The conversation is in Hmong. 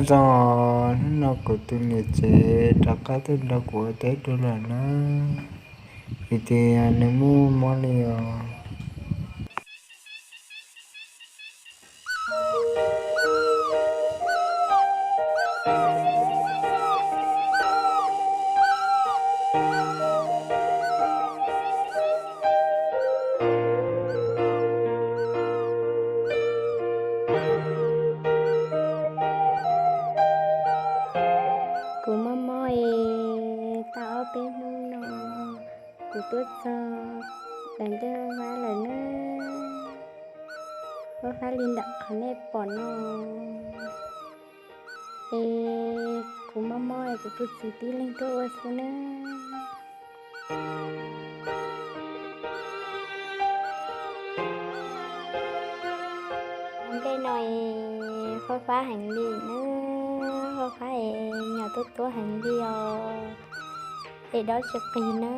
Txog hnub no kuv tus niam tsev rov qab tuaj nrog kuv ua teb dua lawm na, vim tias nws muaj mob li os. Kuv mob mob es tau ob peb hnub no kuv tuaj txog daim ntaj vab lawm na. Fab fab li ntawm qhov nej pom no es kuv mob mob es kuv tus txiv tib leeg tuaj ua xwb na. Nplej no es fab fab heev li na, fab fab es nyuam tuab tuab heev li os, es dob tsis qis na.